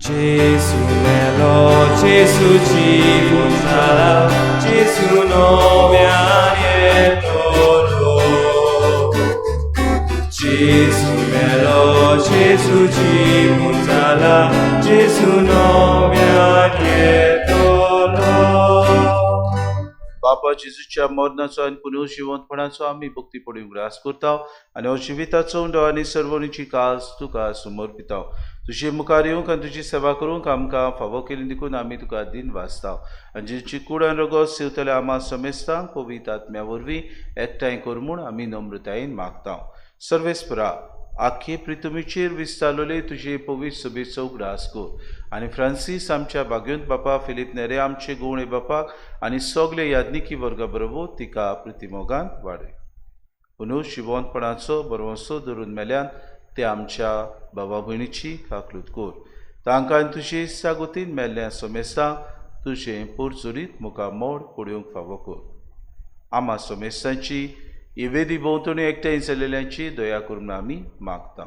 S3: जेसू मेलो, जेसू जिवन जाला, जेसू नव्यान येतलो. जेसू मेलो, जेसू जिवन जाला, जेसू नव्यान येतलो.
S5: बापा बापा जेजूच्या मरणाचो आनी पुनर्जिवंतपणाचो आमी भक्तीपणी उगडास करता आनी हो जिविताचो उंडो आनी सर्वणीची कास तुका समर्पिता. तुजे मुखार येवंक आनी तुजी सेवा करूंक आमकां फावो केली देखून आमी तुका दिन वाचता आनी जेची कूड आनी रगत सेवतल्या आमा समेस्तांक पवित्र आत्म्या वरवीं एकठांय कर म्हूण आमी नम्रतायेन मागता. सर्वेस्परा आख्खे प्रितुमीचेर विस्तारलेले तुजे पवित्र सभेचो उगडास कर आनी फ्रांसीस आमच्या भाग्योंत बापा, फिलीप नेरे आमचे गुवणे बापाक आनी सगळे याज्ञिकी वर्गा बरोबर तिका प्रितिमोगान वाडय. पुनू शिवंतपणाचो बरवंसो धरून मेल्यान ते आमच्या बाबा भयणीची काकलूत कर. तांकां तुजे सागोतीन मेल्ल्या सोमेस्तांक तुजें पोरचुरीत मुखार मोड पडोवंक फावो कर. आमा सोमेस्तांची इवेदी भोंवतणी एकठांय जाल्ल्यांची दया करून आमी मागता.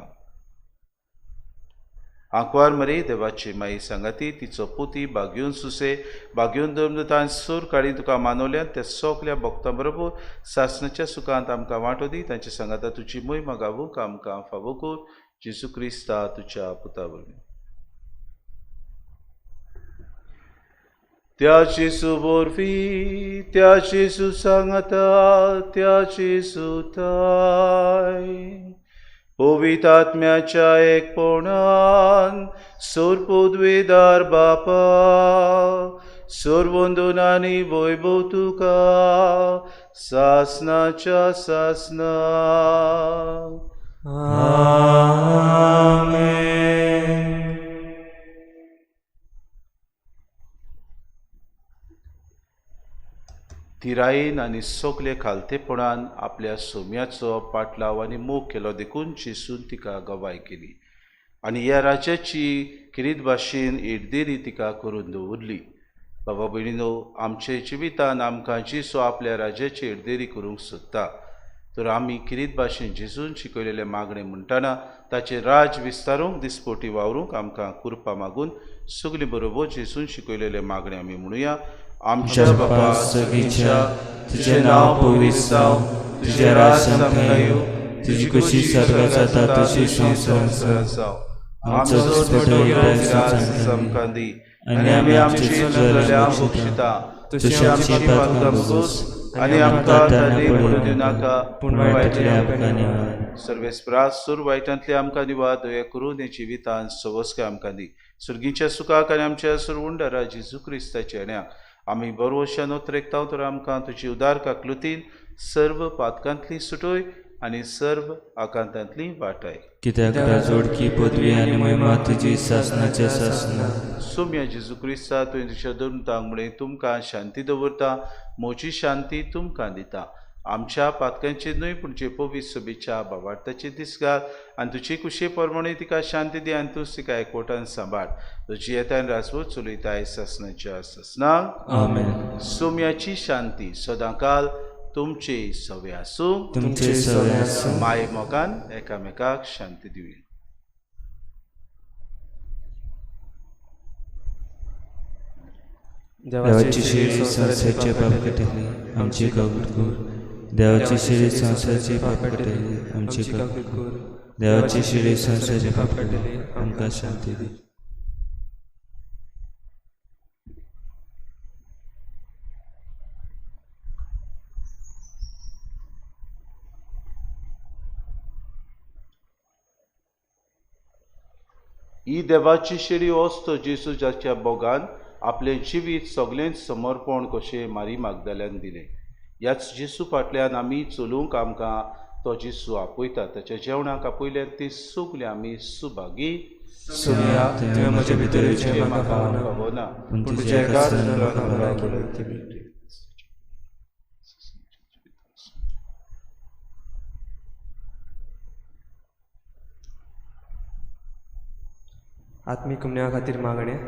S5: आंकवार मरे देवाची माई सांगाती तिचो पुती बागयोन सुसे बागयोन धर्मदूतान सूर काडी तुका मानवल्यान त्या सगल्या भक्तां बरोबर सासणाच्या सुखांत आमकां वांटो दी. तांचे सांगाता तुजी मोहिमा गावूंक आमकां फावो कर. जेजू क्रिस्ता तुज्या पुता वरवीं. त्या जेजू वरवीं, त्या जेजू सांगाता, त्या जेजू ताय पवित्र आत्म्याच्या एकपणान सोरपोदवेदार बापा सोरवंदनानी वैभव तुका सासनाच्या सासना.
S3: आमेन.
S5: थिरायेन आनी सगले खालतेपणान आपल्या सोम्याचो पाटलाव आनी मोग केलो देखून जेजून तिका गवाय केली आनी ह्या राज्याची किरीत भाशेन एडदेरी तिका करून दवरली. बाबा भयणीनो, आमचे जिवितान आमकां जेजू आपल्या राज्याची एडदेरी करूंक सोदता तर आमी किरीत भाशेन जेजून शिकयलेलें मागणें म्हणटना ताचें राज विस्तारूंक दिसपोटी वावरूंक आमकां कृपा मागून सगलीं बरोबर जेजून शिकयलेलें मागणें आमी म्हणुया. आमच्या बापा
S3: सगळीच्या तुजें नांव पवित्र जावं, तुजें राज आमकां येवं, तुजी खुशी स्वर्गात जाता तशी संवसारांत
S5: जावं.
S3: आमचो दिसपटो ग्रास
S5: आमकां दी
S3: आनी आमी आमची चुकल्यां
S5: बक्षिता
S3: तशी आमची पातकां भोगोस
S5: आनी आमकां ताणे पडूं दिवनाका,
S2: पूण
S3: वायटांतले आमकां निवार.
S5: सर्वेस्परा सूर वायटांतले आमकां निवार. दया करून हे जिवितान सवस्काय आमकां दी. सुर्गीच्या सुखाक आनी आमच्या सुरवुंडरा जेजू क्रिस्ताच्या येण्याक आमी बरोवशान उतरेकता तर आमकां तुजी उदार काकलुतीन सर्व पातकांतली सुटोय आनी सर्व आकांतांतली वाटाय.
S3: कित्याक राजवडकी पदवी आनी महिमा तुजी सासनाच्या सासना.
S5: सोम्या जेजू क्रिस्ता तुवें तुज्या धर्मतांक म्हणें तुमकां शांती दवरता, म्हजी शांती तुमकां दिता. आमच्या पातकांचेर न्हय पूण जे पवित्र सभेच्या भावार्थाचे दीस घाल आनी तुजे कुशे प्रमाणे तिका शांती दी आनी तूं तिका एकवटान सांबाळ. तुजी येतान राजवट चलयताय सासनाच्या सासनाक.
S3: आमेन.
S5: सोम्याची शांती सदांकाल तुमचे सवे आसूं.
S3: तुमचे सवे आसूं.
S5: माये मोगान एकामेकाक शांती दिवया.
S3: देवाची शिरी संवसाराचे पाप काडटली आमची काकूट कर. देवाची शिरी संवसाराचे पाप काडटली आमची काकूट कर. देवाची शिरी संवसाराचे पाप काडटली आमकां शांती दी.
S5: ही देवाची शेरी वस्त जेजू जाच्या बोगान आपलें जिवीत सगळेंच समर्पण कशें मारी मागदाल्यान दिलें. ह्याच जेजू फाटल्यान आमी चलूंक आमकां तो जेजू आपयता. ताच्या जेवणाक आपयल्यान ती सगळीं आमी सुभागी.
S3: सोम्या, तुवें म्हजे भितर येवचें म्हाका फावना,
S5: फावना,
S3: पूण तुज्या एकाच म्हाका भलायकी मेळटली.
S2: आत्मीक उमण्या खातीर मागणें.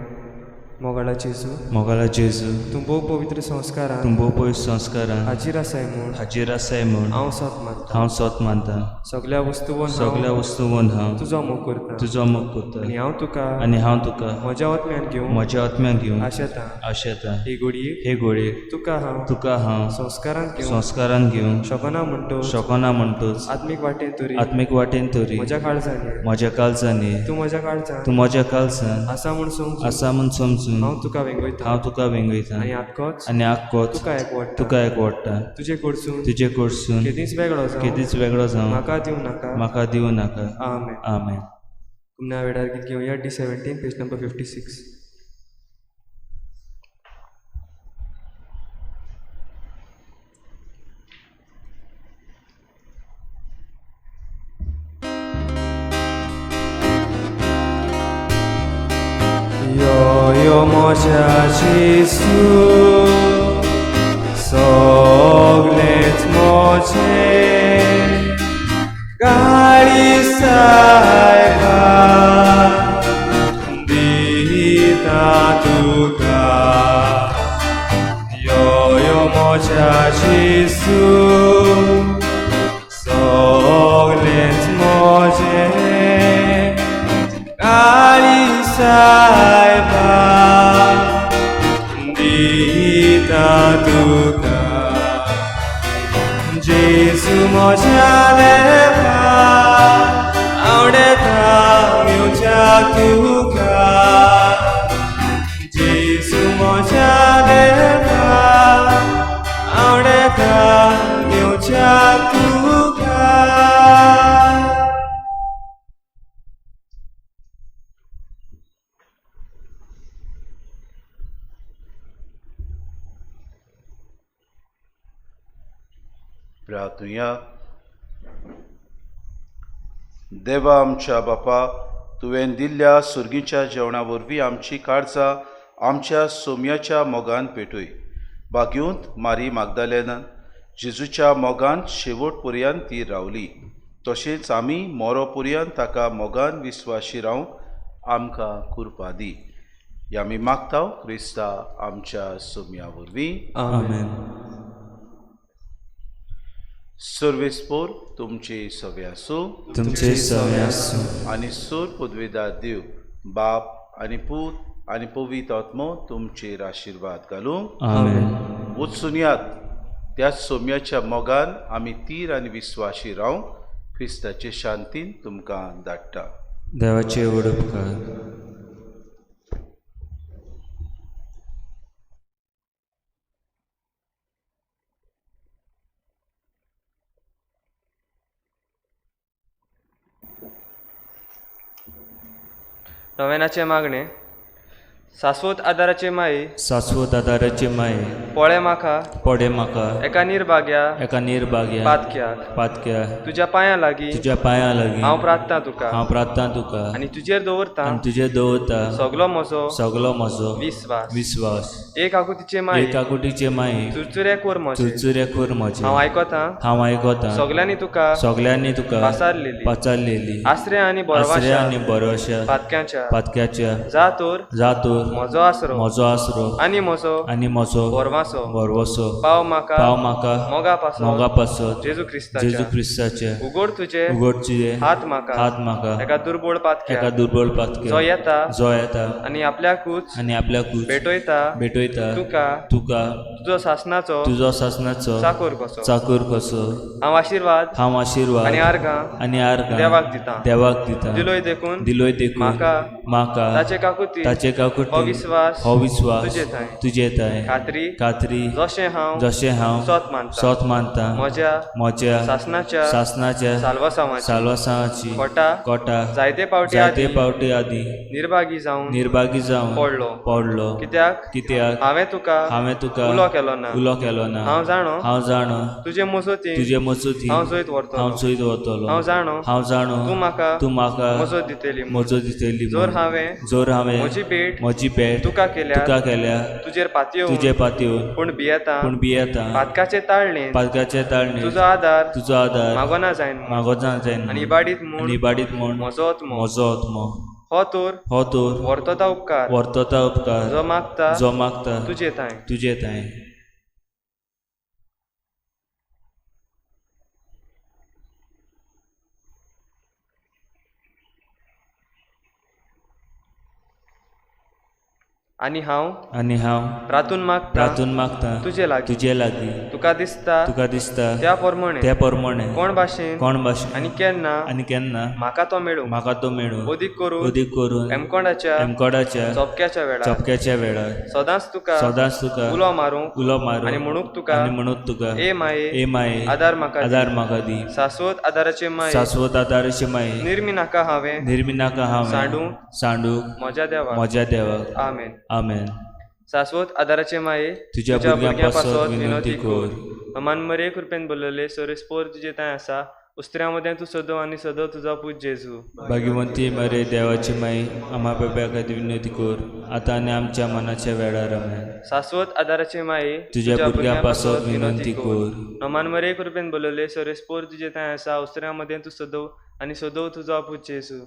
S2: मोगाळा जेजू,
S3: मोगाळा जेजू,
S2: तूं भोव पवित्र संस्कारान
S3: तूं भोव पवित्र संस्कारान
S2: हाजीर आसाय म्हूण
S3: हाजीर आसाय म्हूण
S2: हांव सोत मानता.
S3: हांव सोत मानता.
S2: सगल्या वस्तुवन
S3: सगल्या वस्तुवन हांव
S2: तुजो मोग करता.
S3: तुजो मोग करता.
S2: आनी हांव तुका
S3: आनी हांव तुका
S2: म्हज्या आत्म्यान घेवन
S3: म्हज्या आत्म्यान घेवन
S2: आशेता.
S3: आशेता.
S2: हे घडयेक
S3: हे घोडयेक
S2: तुका हांव
S3: तुका हांव
S2: संस्कारान घेवन
S3: संस्कारान घेवन
S2: शकना म्हणटोच
S3: शकना म्हणटोच
S2: आत्मीक वाटेन तरी
S3: आत्मीक वाटेन तरी
S2: म्हज्या काळजान
S3: म्हज्या काळजान
S2: तूं म्हज्या काळजान
S3: तूं म्हज्या काळजान
S2: आसा म्हूण समजून
S3: आसा म्हूण समजून कडसून
S2: हांव तुका वेंगयता
S3: हांव तुका वेंगयता
S2: आनी आक्कोच
S3: आनी आक्कोच
S2: तुका एकवटता
S3: तुका एकवटता.
S2: तुजे कडसून
S3: तुजे कडसून
S2: केदींच वेगळो जावं
S3: केदींच वेगळो जावं
S2: म्हाका दिवं नाका.
S3: म्हाका दिवं नाका.
S2: आमेन.
S3: आमेन.
S2: कुमना वेळार गीत घेवया D 17 page number 56. यो यो म्हज्या जेजू सगळेंच म्हजें गाळी सायबा दिता तुका. यो यो म्हज्या जेजू सगळेंच म्हजें गाळी सायबा दिता तुका. जेजू म्हज्या देवा आवडेता येवच्या तुका. जेजू म्हज्या देवा आवडेता येवच्या तुका.
S5: प्रार्थुया. देवा आमच्या बापा, तुवें दिल्ल्या सुर्गीच्या जेवणा वरवीं आमची काळजां आमच्या सोम्याच्या मोगान पेटय. बागेवंत मारी मागदालेनान जेजूच्या मोगान शेवट पर्यंत ती रावली, तशेंच आमी मोरो पर्यंत ताका मोगान विस्वाशी रावंक आमकां कृपा दी. ह्या आमी मागता क्रिस्ता आमच्या सोम्या वरवीं.
S3: आमेन.
S5: सर्वेस्पोर तुमचे सवे आसूं
S3: तुमचे सवे आसूं
S5: आनी सूर पदवेदार देव बाप आनी पूत आनी पवित्र आत्मो तुमचेर आशिर्वाद घालूं.
S3: आमेन.
S5: वचून यात त्या सोम्याच्या मोगान आमी तीर आनी विस्वाशी रावंक क्रिस्ताचे शांतीन तुमकां धाडटा.
S3: देवाचे व्हड उपकार.
S2: नव्यानाचें मागणें. सास्वत आदाराचे माई
S3: सास्वत आदाराचे माये
S2: पळे म्हाका
S3: पडे म्हाका
S2: एका निर्भाग्या
S3: एका निर्भाग्या
S2: पातक्याक
S3: पातक्या
S2: तुज्या पांयां लागीं
S3: तुज्या पांयां लागीं
S2: हांव प्रार्थना तुका
S3: हांव प्रार्थना तुका
S2: आनी तुजेर दवरता
S3: आनी तुजेर दवरता
S2: सगलो म्हजो
S3: सगलो म्हजो
S2: विस्वास.
S3: विस्वास.
S2: एक आकुतीचे माये
S3: एक आकुटीचे माये
S2: चुरचुरे कोर म्हजे
S3: चुरचुरे कोर म्हजे
S2: हांव आयकतां
S3: हांव आयकतां
S2: सगल्यांनी तुका
S3: सगल्यांनी तुका
S2: पासारलेली
S3: पाचारलेली
S2: आसरे आनी
S3: आसऱ्या
S2: बरवाशा
S3: आनी बरोवशा
S2: पातक्याच्या
S3: पातक्याच्या
S2: जा तर
S3: जा तर
S2: म्हजो आसरो
S3: म्हजो आसरो
S2: आनी म्हजो
S3: आनी म्हजो
S2: बरवासो
S3: बरवसो
S2: पाव म्हाका
S3: पाव म्हाका
S2: मोगा पासत
S3: मोगा पासत
S2: जेजू
S3: जेजू
S2: क्रिस्ताच्या
S3: क्रिस्ताच्या
S2: उगड तुजे
S3: उगड तुजे
S2: हात म्हाका
S3: हात म्हाका
S2: एका दुर्बळ
S3: एका
S2: पातक्याक
S3: दुर्बळ पातक्याक
S2: जो येता
S3: जो येता
S2: आनी आपल्याकूच
S3: आनी आपल्याकूच
S2: भेटयता
S3: भेटयता
S2: तुका
S3: तुका
S2: तुजो सासनाचो
S3: तुजो सासनाचो
S2: चाकोर कसो
S3: चाकूर कसो
S2: हांव आशिर्वाद
S3: हांव आशिर्वाद
S2: आनी आर्गां
S3: आनी आर्गां
S2: देवाक दितां.
S3: देवाक दितां.
S2: दिलोय देखून
S3: दिलोय देखून
S2: म्हाका
S3: म्हाका
S2: ताचे काकुतीन
S3: ताचे काकुतीन
S2: हो विस्वास
S3: हो विस्वास
S2: तुजे थांय
S3: तुजे थांय
S2: खात्री
S3: खात्री
S2: जशें हांव
S3: जशें हांव
S2: सोत मानता
S3: सोत मानता
S2: म्हज्या
S3: म्हज्या
S2: सासनाच्या
S3: सासनाच्या
S2: साल्वासांवाची
S3: साल्वासांवाची
S2: कोटा
S3: कोटा
S2: जायते पावटी
S3: जायते
S2: आदीं
S3: पावटी आदीं
S2: निर्भागी जावन
S3: निर्भागी जावन
S2: पडलो.
S3: पडलो.
S2: कित्याक
S3: कित्याक
S2: हांवें तुका
S3: हांवें तुका
S2: उलो केलो ना.
S3: उलो केलो ना.
S2: हांव जाणो
S3: हांव जाणो
S2: तुजे मजतीन
S3: तुजे मजतीन
S2: हांव जैत व्हरतलो.
S3: हांव जैत व्हरतलो.
S2: हांव जाणो
S3: हांव जाणो
S2: तूं म्हाका
S3: तूं म्हाका
S2: मजत दितली म्हूण.
S3: मजत दितली
S2: जर
S3: म्हूण.
S2: हांवें
S3: जर हांवें
S2: म्हजी भेट
S3: म्हजी भेट
S2: तुका केल्या
S3: तुका केल्या
S2: तुजेर पातयेवन
S3: तुजे पातयेवन
S2: पूण भियेता
S3: पूण भियेता
S2: पातकाचे ताळणेन
S3: पातकाचे ताळणेन
S2: तुजो आदार
S3: तुजो आदार
S2: मागोना जायन म्हूण.
S3: मागोना जायन म्हूण.
S2: आनी इबाडीत म्हूण
S3: आनी इबाडीत म्हूण
S2: म्हजो आत्मो
S3: म्हजो आत्मो
S2: हो तर
S3: हो तर
S2: व्हरतोता उपकार
S3: व्हरतोता उपकार
S2: जो मागता
S3: जो मागता
S2: तुजे थांय
S3: तुजे थांय.
S2: आनी हांव
S3: आनी हांव
S2: प्रातून मागता
S3: प्रातून मागता
S2: तुजे लागीं
S3: तुजे लागीं
S2: तुका दिसता
S3: तुका दिसता
S2: त्या प्रमाणे
S3: त्या प्रमाणे
S2: कोण भाशेन
S3: कोण भाशेन
S2: आनी केन्ना
S3: आनी केन्ना
S2: म्हाका तो मेळूं
S3: म्हाका तो मेळूं
S2: अदीक करून
S3: अदीक करून
S2: हेमकोंडाच्या
S3: हेमकोडाच्या
S2: चोपक्याच्या वेळार
S3: चपक्याच्या वेळार
S2: सदांच तुका
S3: सदांच तुका
S2: उलो मारूंक
S3: उलो मारूंक
S2: आनी म्हणूंक तुका
S3: आनी म्हणूंक तुका
S2: ए माये
S3: ए माये
S2: आदार म्हाका दी.
S3: आदार म्हाका दी
S2: सास्वत आदाराचे माये
S3: शाश्वत आदाराचे माये
S2: निर्मी नाका हांवें
S3: निर्मी नाका हांवें
S2: सांडूंक
S3: सांडूंक
S2: म्हज्या देवा
S3: म्हज्या देवाक
S2: आमेन.
S3: आमेन.
S2: सास्वत आदाराचे माये
S3: तुज्या भुरग्यां पासत विनंती कर.
S2: अमान मरे कृपेन बोलले सोरेस्पोर तुजे थंय आसा उस्त्र्या मदें तूं सदो आनी सदो तुजो पूत जेजू.
S3: भाग्यवंती मरे देवाची माई आम्हा बाब्या खातीर विनंती कर आतां आनी आमच्या मनाच्या वेळार. आमेन.
S2: सास्वत आदाराचे माये
S3: तुज्या भुरग्यां पासत विनंती कर.
S2: नमान मरे कृपेन बोलले सोरेस्पोर तुजे थंय आसा उस्त्र्या मदें तूं सदो आनी सदो तुजो पूत जेजू.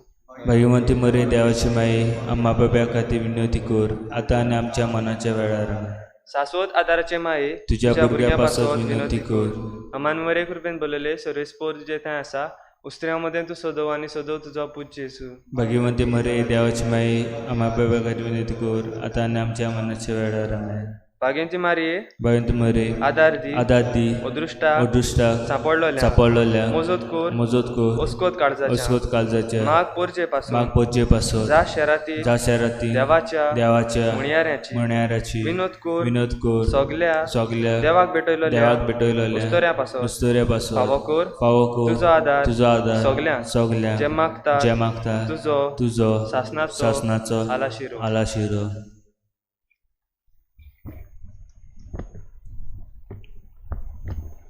S3: भाग्यवंती मरे देवाची माई आम्हा बाब्या खातीर विनंती कर आतां आनी आमच्या मनाच्या वेळार. आमेन.
S2: सास्वत आदाराचे माये
S3: तुज्या भुरग्यां पासत विनंती कर.
S2: अमान मरे कृपेन बोलले सोरेस्पोर तुजे थंय आसा उस्त्र्या मदें तूं सदो आनी सदो तुजो पूत जेजू.
S3: भाग्यवंती मरे देवाची माई आम्हा बाब्या खातीर विनंती कर आतां आनी आमच्या मनाच्या वेळार. आमेन.
S2: भाग्यवंती मारये
S3: भाग्यवंती मरे
S2: आदार दी
S3: आदार दी
S2: अदृश्टाक
S3: अदृश्टाक
S2: सांपडलोल्या
S3: सांपडलोल्या
S2: मजत कर
S3: मजत कर
S2: अस्कोत काळजाच्या
S3: अस्कोत काळजाच्या
S2: माग पोरचे पासून
S3: माग पोरचे पासत
S2: जा शेराती
S3: जा शेराती
S2: देवाच्या
S3: देवाच्या
S2: म्हणयाऱ्याची
S3: म्हणयाराची
S2: विनोद कर
S3: विनोद कर
S2: सगल्या
S3: सगल्या
S2: देवाक भेटयलोल्या
S3: देवाक भेटयलोल्या
S2: उस्तोऱ्या पासत
S3: उस्तोऱ्या पासत
S2: फावो कर
S3: फावो कर
S2: तुजो आदार
S3: तुजो आदार
S2: सगल्यांक
S3: सगल्यांक
S2: जे मागता
S3: जे मागता
S2: तुजो
S3: तुजो
S2: सासणाचो
S3: सासणाचो
S2: आलाशिरो.
S3: आलाशिरो.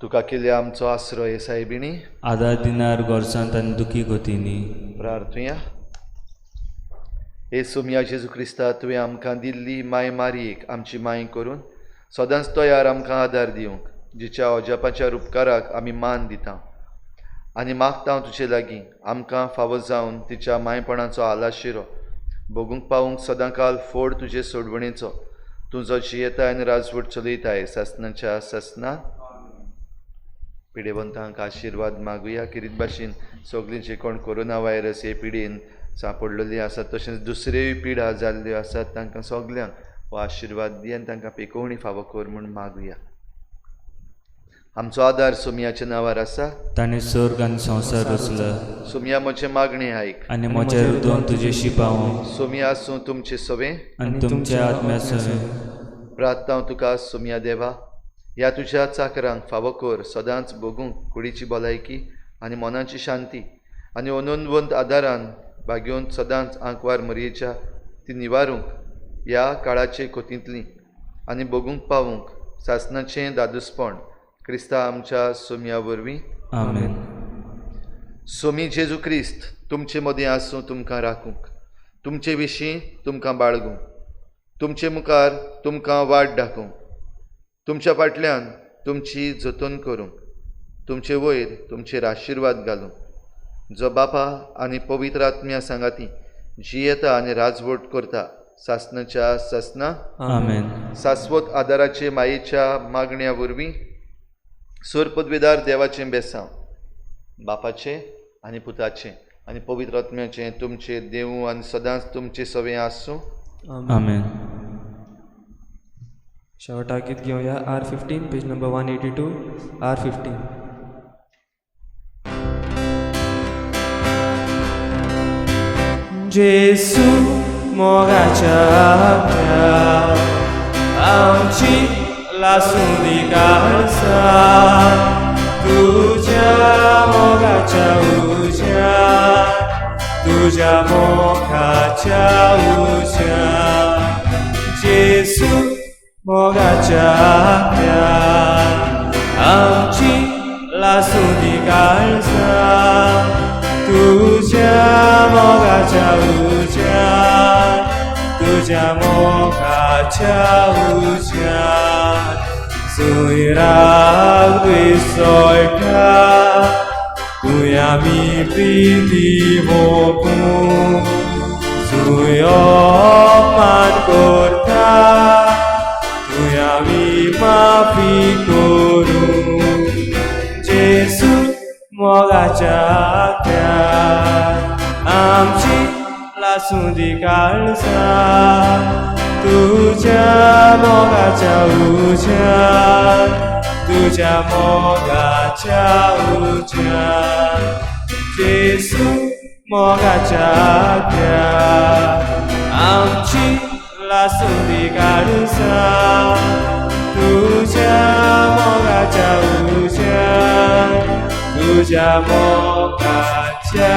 S4: तुका केल्या आमचो आसरो हे सायबिणी
S3: आदार दिनार गोरसांत आनी दुखी गतींनी.
S4: प्रार्थुया. हे सोमया जेजू क्रिस्ता तुवें आमकां दिल्ली माय मारयेक आमची माय करून सदांच तयार आमकां आदार दिवंक जिच्या अजापाच्या उपकाराक आमी मान दिता आनी मागता तुजे लागीं आमकां फावो जावन तिच्या मायपणाचो आलाशिरो भोगूंक पावूंक सदांकाल फोड तुजे सोडवणेचो. तूं जो जियेताय आनी राजवट चलयताय सासनाच्या सासना. पिडेवंतांक आशिर्वाद मागुया. किरीत भाशेन सगळीं जे कोण कोरोना व्हायरस हे पिडेन सांपडलेली आसात तशेंच दुसऱ्योय पिडा जाल्ल्यो आसात तांकां सगल्यांक हो आशिर्वाद दी आनी तांकां पेकोवणी फावो कर म्हूण मागुया. आमचो आदार सोमयाच्या नांवार आसा.
S3: ताणें स्वर्ग आनी संवसार रचला.
S4: सोमया म्हजें मागणें आयक
S3: आनी म्हजें रुदोन तुजेशी पावों
S4: सोमया आसूं तुमचें सवें
S3: आनी तुमच्या आत्म्या सवें.
S4: प्रार्थना तुका सोमया देवा ह्या तुज्या चाकरांक फावो कर सदांच भोगूंक कुडीची भलायकी आनी मनाची शांती आनी अनंतवंत आदारान भाग्योवन सदांच आंकवार मरयेच्या ती निवारूंक ह्या काळाचे कोतींतली आनी भोगूंक पावूंक सासणाचें दादूसपण क्रिस्ता आमच्या सोमया वरवीं.
S3: आमेन.
S4: सोमी जेजू क्रिस्त तुमचे मदीं आसूं तुमकां राखूंक तुमचे विशीं तुमकां बाळगूंक तुमचे मुखार तुमकां वाट दाखोवंक तुमच्या फाटल्यान तुमची जतन करूंक तुमचे वयर तुमचेर आशिर्वाद घालूंक जो बापा आनी पवित्र आत्म्या सांगाती जियेता आनी राजवट करता सासणाच्या सासना.
S3: आमेन.
S4: सास्वत आदाराचे मायेच्या मागण्या वरवीं सूर पदवेदार देवाचें बेसांव बापाचें आनी पुताचें आनी पवित्र आत्म्याचें तुमचेर देवूं आनी सदांच तुमचें सवें आसूं.
S3: आमेन.
S2: शेवटाक गीत घेवया R15 page number 182 R15.
S7: Gesù मोगाच्या आमची लासूं काळसा तुज्या मोगाच्या उज्या तुज्या मोगाच्या उज्या जेसू मोगाच्या आमची लासूं काळसा तुज्या मोगाच्या उज्या तुज्या मोगाच्या उज्या सुयराग दिसोयटा तुवें आमी प्रिती मोगूं जुंय अपमान करता तुवें आमी माफी करूं जेसू मोगाच्या आमची लासूं दी काळसा तुज्या मोगाच्या उज्यान, तुज्या मोगाच्या उज्यान, जेजू मोगाच्या आत्म्या, आमची लासुंदी काळजां, तुज्या मोगाच्या उज्यान, तुज्या मोगाच्या.